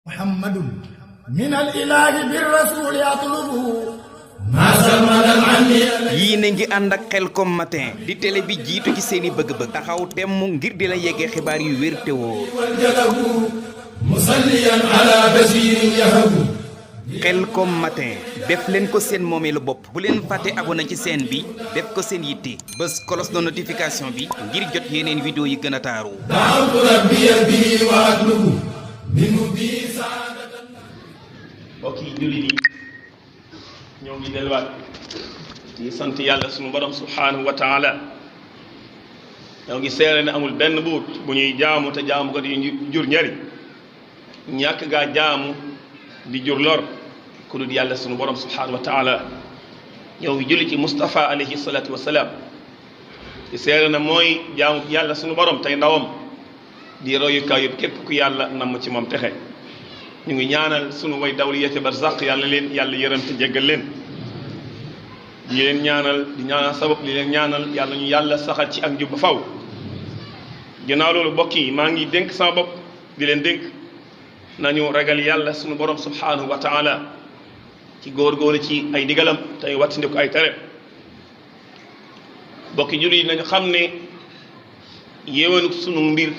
محمد من الإله بالرسول يطلب yii na ngi ànd ak Khelcom matin di télé bi jiitu ci seeni bëgg-bëgg taxaw temm ngir di la yeggee xibaar yu wér te wóor musalliyan ala basirin yahabu Khelcom matin def leen ko seen moomeelu bopp bu leen fàtte abonné ci chaîne bi def ko seen yitte bés cloche de notification bi ngir jot yeneen vidéo yi gën a taaru da'awtu rabbiya bihi wa atlubu minhu bi saadatan. mbokk yi jullit yi ñoo ngi delluwaat di sant yàlla sunu borom subhanahu wa taala ñoo ngi seere ne amul benn buut bu ñuy jaamu te jaamu ko di jur njariñ ñàkk gaa jaamu di jur lor ku dul yàlla sunu borom subhanahu wa taala ñoo ngi julli ci Mustafa alayhi salatu wasalaam di seere ne mooy jaamu yàlla sunu borom tey ndawam di royukaay yëpp képp ku yàlla namm ci moom texe ñu ngi ñaanal sunu way dawli yete barzaq yàlla leen yàlla yërëm te jéggal leen di leen ñaanal di ñaanal sabab di leen ñaanal yàlla ñu yàlla saxal ci ak njub ba faw ginnaaw loolu mbokk yi maa ngi dénk sama bopp di leen dénk nañu ragal yàlla sunu borom subhanahu wa taala ci góor-góorlu ci ay digalam tey wattandiku ay tere mbokki jullit yi nañu xam ne yéwénuk sunu mbir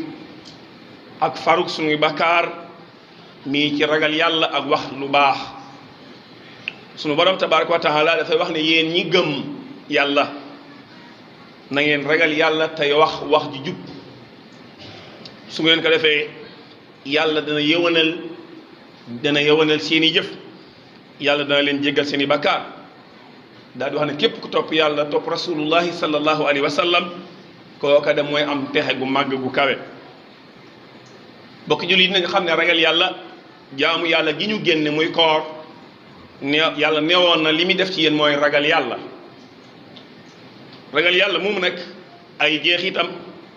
ak faruk sunuy bakkaar mii ci ragal yàlla ak wax lu baax sunu borom tabaraka wa taala dafay wax ne yéen ñi gëm yàlla na ngeen ragal yàlla tey wax ji jub su ngeen ko defee yàlla dana yëwanal seeni jëf yàlla dana leen jéggal seeni bakkaar daal di wax ne képp ku topp yàlla topp rasulullahi sallallahu alayhi wa sallam kooka de mooy am texe gu màgg gu kawe bokk jullit yi nañu xam ne ragal yàlla jaamu yàlla gi ñu génne muy koor ne yàlla neewoon na li muy def ci yéen mooy ragal yàlla moomu nag ay jeexitam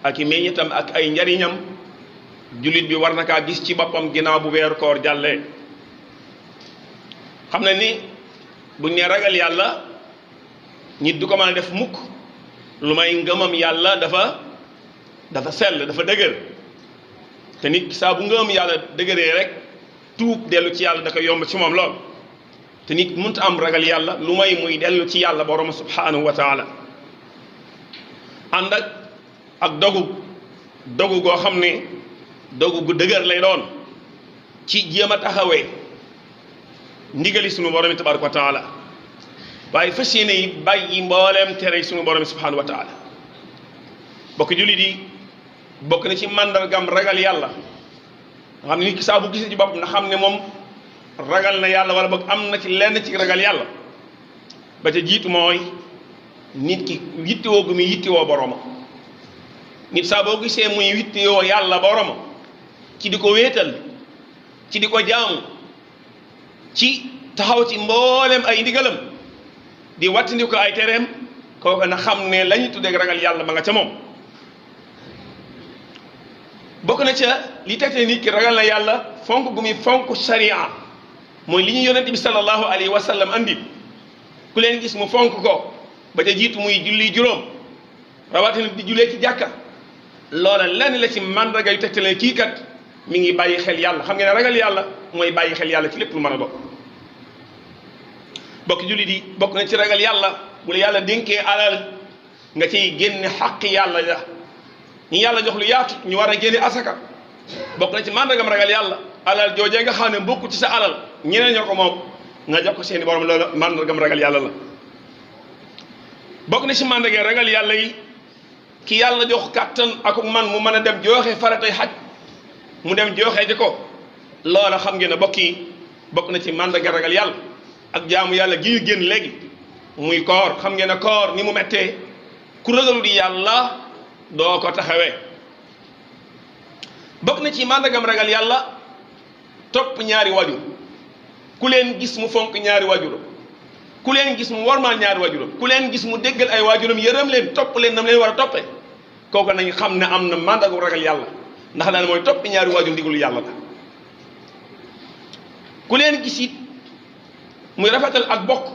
ak i meññitam ak ay njariñam jullit bi war na kaa gis ci boppam ginnaaw bu weeru koor jàllee xam na ni buñ ne ragal yàlla nit du ko mën a def mukk lu may ngëmam yàlla dafa sell dafa dëgër te nit saa bu ngëmam yàlla dëgëree rek tuub dellu ci yàlla da ko yomb ci moom lool te nit mënta am ragal yàlla lu may muy dellu ci yàlla borom subhanahu wa taala ànd ak dogu goo xam ne dogu gu dëgër lay doon ci jéem a taxawee ndigali sunu borom tabaraka wa taala waaye fas yéene yi bàyyi mbooleem tere sunu borom subhanahu wa taala bokk jullit yi bokk na ci màndargam ragal yàlla nga xam ne nit ki saa bu gisee ci bopp na xam ne moom ragal na yàlla wala boog am na ci lenn ci ragal yàlla ba ca jiitu mooy nit ki yittewoo gu muy yittewoo boroma nit saa boo gisee muy yittewoo yàlla boroma ci di ko wéetal ci di ko jaamu ci taxaw ci mbooleem ay ndigalam di wattandi ko ay tereem kooku na xam ne la ñu tuddee ragal yàlla ma nga ca moom bokk na ca li tegte nit ki ragal na yàlla fonk gu muy fonk sharia mooy li ñu yonent bi sallallahu alayhi wa sallam andi ku leen gis mu fonk ko ba ca jiitu muy julli juróom rawatina di jullee ci jàkka loola lenn la ci mandarga yu tegte ne kii kat mi ngi bàyyi xel yàlla xam ngeen ne ragal yàlla mooy bàyyi xel yàlla ci lépp lu mën a bokk bokk jullit yi bokk na ci ragal yàlla bu la yàlla dénkee alal nga ciy génne xaq yàlla la ñi yàlla jox lu yaatu ñu war a génne asaka bokk na ci mandargam ragal yàlla alal joojee nga xam ne bokku ci sa alal ñeneen ñoo ko moom nga jox ko seeni borom loolu mandargam ragal yàlla la bokk na ci mandargam ragal yàlla yi ki yàlla jox kàttan ak man mu mën a dem jooxe faratay xaj mu dem jooxee ji ko loola xam ngeen ne bokk na ci mandargam ragal yàlla ak jaamu yàlla gi ñu génn léegi muy koor xam ngeen ne koor ni mu mettee ku ragalul yàlla doo ko taxawee bokk na ci màndargam ragal yàlla topp ñaari wajur ku leen gis mu fonk ñaari wajuram ku leen gis mu warmaal ñaari wajuram ku leen gis mu déggal ay wajuram yërëm leen topp leen nam leen war a toppee kooku nañ xam ne am na màndargam ragal yàlla ndax daan mooy topp ñaari wajur ndigalu yàlla la ku leen gis it muy rafetal ak bokk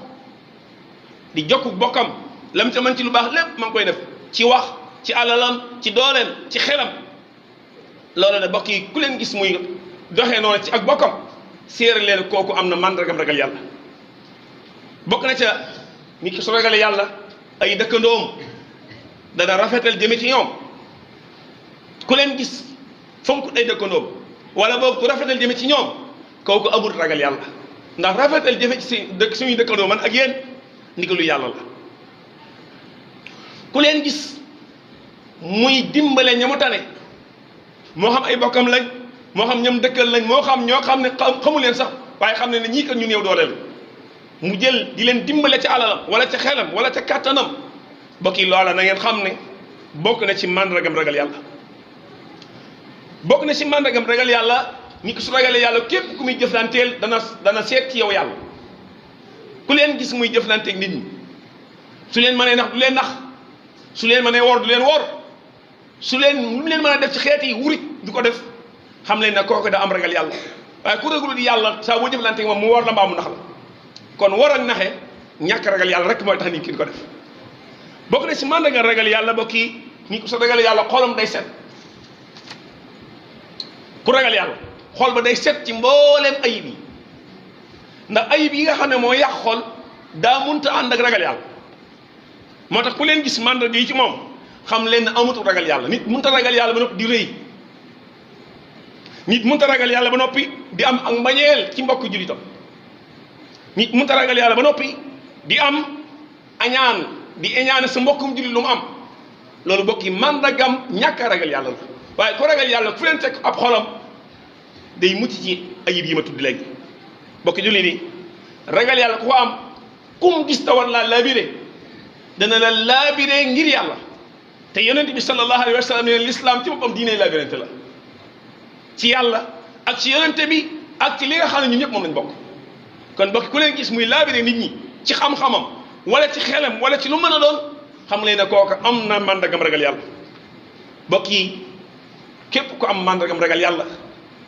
di jokku bokkam lam ca mën ci lu baax lépp ma ngi koy def ci wax ci alalam ci dooleem ci xelam loolu ne bokk yi ku leen gis muy doxee noonu ci ak bokkam séere leen kooku am na màndargam ragal yàlla. bokk na ca nit ki su ragalee yàlla ay dëkkandoom dana rafetal jëme ci ñoom. ku leen gis fonk ay dëkkandoom wala boobu ku rafetal jëme ci ñoom kooku amul ragal yàlla ndax rafetal jëme ci suñuy dëkkandoo man ak yéen ndigalu yàlla la. ku leen gis muy dimbale ñamu tane moo xam ay bokkam lañ moo xam ñam dëkkal lañ moo xam ñoo xam ne xamu leen sax waaye xam ne ne ñii kat ñu néew dooleel mu jël di leen dimbale ca alalam wala ca xelam wala ca kàttanam bokki loola na ngeen xam ne bokk na ci màndargam ragal yàlla. bokk na ci màndargam ragal yàlla nit ki su ragalee yàlla képp ku muy jëflanteel dana seet ci yow yàlla. ku leen gis muy jëflanteeg nit ñi su leen mënee nax du leen nax su leen mënee wor du leen wor su leen lu leen mën a def ci xeet yi wurit du ko def xam leen ne kooku da am ragal yàlla. waaye ku ragalul yàlla saa boo jëflanteeg moom mu wor la mbaa mu nax la kon war ak naxe ñàkk ragal yàlla rek mooy tax nit ki di ko def. bokk na ci màndargam ragal yàlla bokki nit ku sa ragalee yàlla xolam day set. ku ragal yàlla xol ba day set ci mbooleem ayib yi ndax ayib yi nga xam ne moo yàq xol daa munta ànd ak ragal yàlla moo tax ku leen gis màndarga yi ci moom xam leen ne amatul ragal yàlla nit munta ragal yàlla ba noppi di rëy nit munta ragal yàlla ba noppi di am ak mbañeel ci mbokk jullitam nit munta ragal yàlla ba noppi di am añaan di añaane sa mbokkum jullit lu mu am loolu bokki màndargam ñàkk a ragal yàlla la waaye ku ragal yàlla fu leen teg ab xolam day mucc ci ayib yi ma tudd léegi bokki julli ni ragal yàlla ku ko am kum gis ta war laa laabire dana la laabire ngir yàlla te yonent bi sallallahu alayhi wa sallam ne l'islam ci boppam diine laabirante la ci yàlla ak ci yonente bi ak ci li nga xam ne ñun ñëpp moom lañ bokk kon bokki ku leen gis muy laabire nit ñi ci xam-xamam wala ci xelam wala ci lu mën a doon xam leen ne kooku am na màndargam ragal yàlla bokk yi képp ku am màndargam ragal yàlla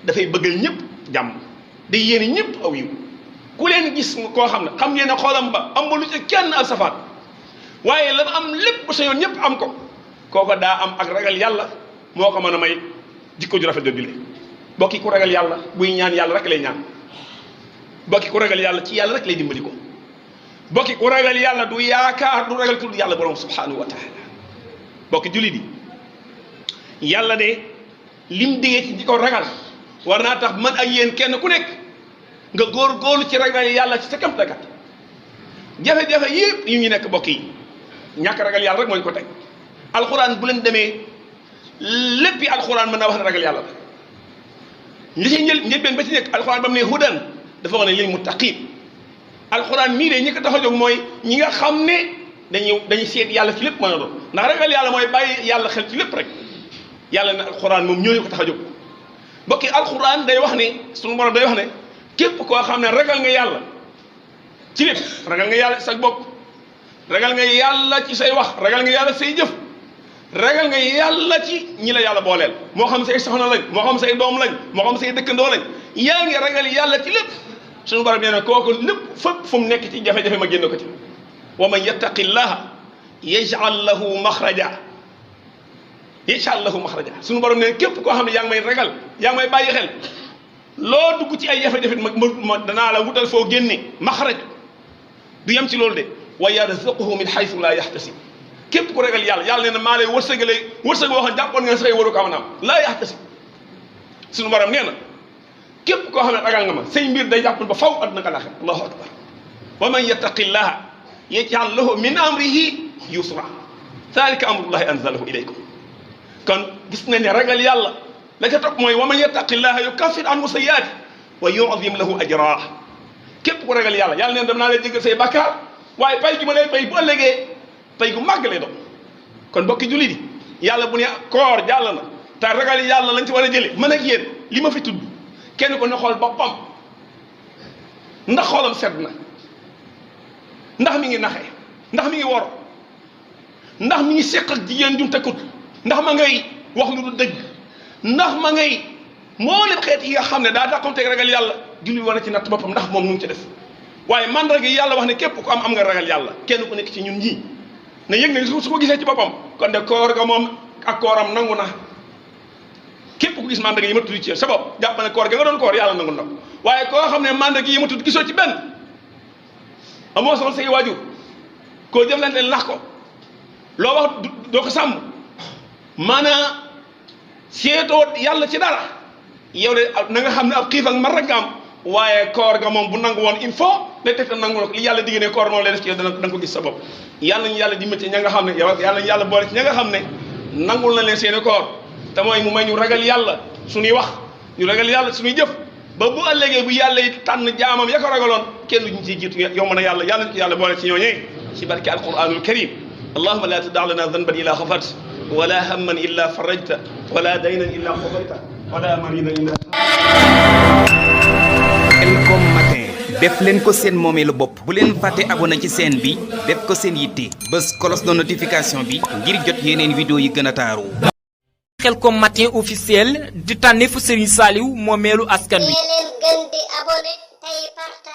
dafay bëggal ñëpp jàmm day yéene ñëpp aw yiw ku leen gis koo xam ne xam ngeen ne xoolam ba am ba lu ci kenn al safaat waaye la am lépp sa yoon ñëpp am ko kooku daa am ak ragal yàlla moo ko mën a may jikko ju rafet jooju bokki ku ragal yàlla buy ñaan yàlla rek lay ñaan bokki ku ragal yàlla ci yàlla rek lay dimbali ko bokki ku ragal yàlla du yaakaar du ragal tudd yàlla borom subhanahu wa taala bokki julli di yàlla de lim digee ci di ko ragal war naa tax man ak yéen kenn ku nekk nga góor-góorlu ci ragal yàlla ci sa kam dakat jafe-jafe yëpp yu ñu nekk bokk yi ñàkk ragal yàlla rek moo ñu ko teg alxuraan bu leen demee lépp yi alxuraan mën naa wax ne ragal yàlla la li ci njëlbeen ba ci nekk alxuraan ba mu ne hudan dafa wax ne lil muttaqin alxuraan mii de ñi ko tax a jóg mooy ñi nga xam ne dañuy seet yàlla ci lépp mën a doon ndax ragal yàlla mooy bàyyi yàlla xel ci lépp rek yàlla ne alxuraan moom ñooñu ko tax a jóg mbokki alxuraan day wax ne suñu borom day wax ne képp koo xam ne ragal nga yàlla ci lépp ragal nga yàlla ci sa bopp ragal nga yàlla ci say wax ragal nga yàlla say jëf ragal nga yàlla ci ñi la yàlla booleel moo xam say soxna lañ moo xam say doom lañ moo xam say dëkkandoo lañ yaa ngi ragal yàlla ci lépp suñu borom nee na kooku lépp fépp fu mu nekk ci jafe-jafe ma génn ko ci wa man yattaqillaha yaj'al lahu maxraja yaj'al lahu maxraja suñu borom nee na képp koo xam ne yaa ngi may ragal yaa ngi may bàyyi xel loo dugg ci ay jafe-jafe ma danaa la wutal foo génne maxraj du yem ci loolu de wa yarzuquhu min haythu la yahtasib képp ku ragal yàlla yàlla nee na maa lay wërsëgalee wërsëg boo xam jàppoon nga say waru ko am naam laa yahtasib suñu borom nee na képp koo xam ne ragal nga ma say mbir day jàppal ba faw àdduna ka laaxira allahu akbar wa man yattaqillaha yaj'al lahu min amrihi yusra dhalika amrullahi anzalahu ilaykum kon gis nañ ne ragal yàlla la ca topp mooy wa man yattaqillaha yukaffir anhu sayyi'ati wa yu'zim lahu ajra képp ku ragal yàlla yàlla neen dem naa lay jéggal say bàkkaar waaye pay gi ma lay pay bu ëllëgee pay gu màgg lay doon kon mbokki julli di yàlla bu ne koor jàll na te ragal yàlla lañ ci war a jële man ak yéen li ma fi tudd kenn ko ne xool boppam ndax xoolam sedd na ndax mi ngi naxe ndax mi ngi wor ndax mi ngi seq ak jigéen jum tekkut ndax ma ngay wax lu du dëgg ndax ma ngay mboolem xeet yi nga xam ne daa dàqonteeg ragal yàlla julli war na ci natt boppam ndax moom nu mu ci def waaye mandarga yi yàlla wax ne képp ku am nga ragal yàlla kenn ku nekk ci ñun ñii ne yëg ne su ko gisee ci boppam kon de koor ga moom ak kooram nangu na képp ku ku gis mandarga yi ma tudd ci sa bopp jàpp ne koor ga nga doon koor yàlla nangul na ko waaye koo xam ne mandarga yi ma tudd gisoo ci benn amoo soxla say waajur koo jëflante nax ko loo wax doo ko sàmm maanaam seetoo yàlla ci dara yow de na nga xam ne ab xiif ak mar rek nga am waaye koor ga moom bu nangu woon il faut day teg nangu na ko li yàlla digg ne koor moom lay def ci yow da nga ko gis sa bopp yàlla ñu yàlla dimbali ci ña nga xam ne yow yàlla ñu yàlla boole ci ña nga xam ne nangul na leen seeni koor te mooy mu may ñu ragal yàlla suñuy wax ñu ragal yàlla suñuy jëf ba bu ëllëgee bu yàlla yi tànn jaamam ya ko ragaloon kenn duñu ciy jiitu yow mën a yàlla ñu yàlla boole ci ñooñee ci barke alquranul karim allahumma la tada lana dhanban illa ghafart wala hamman illa farajta wala daynan illa qadayta wala maridan illa Khelcom matin def leen ko seen moomeelu bopp bu leen fàtte abonné ci chaîne bi def ko seen yitte bës cloche de notification bi ngir jot yeneen vidéo yi gën a taaru. Khelcom matin officiel di tànneefu Serigne Saliou moomeelu askan wi. leen gën di abonné tey partage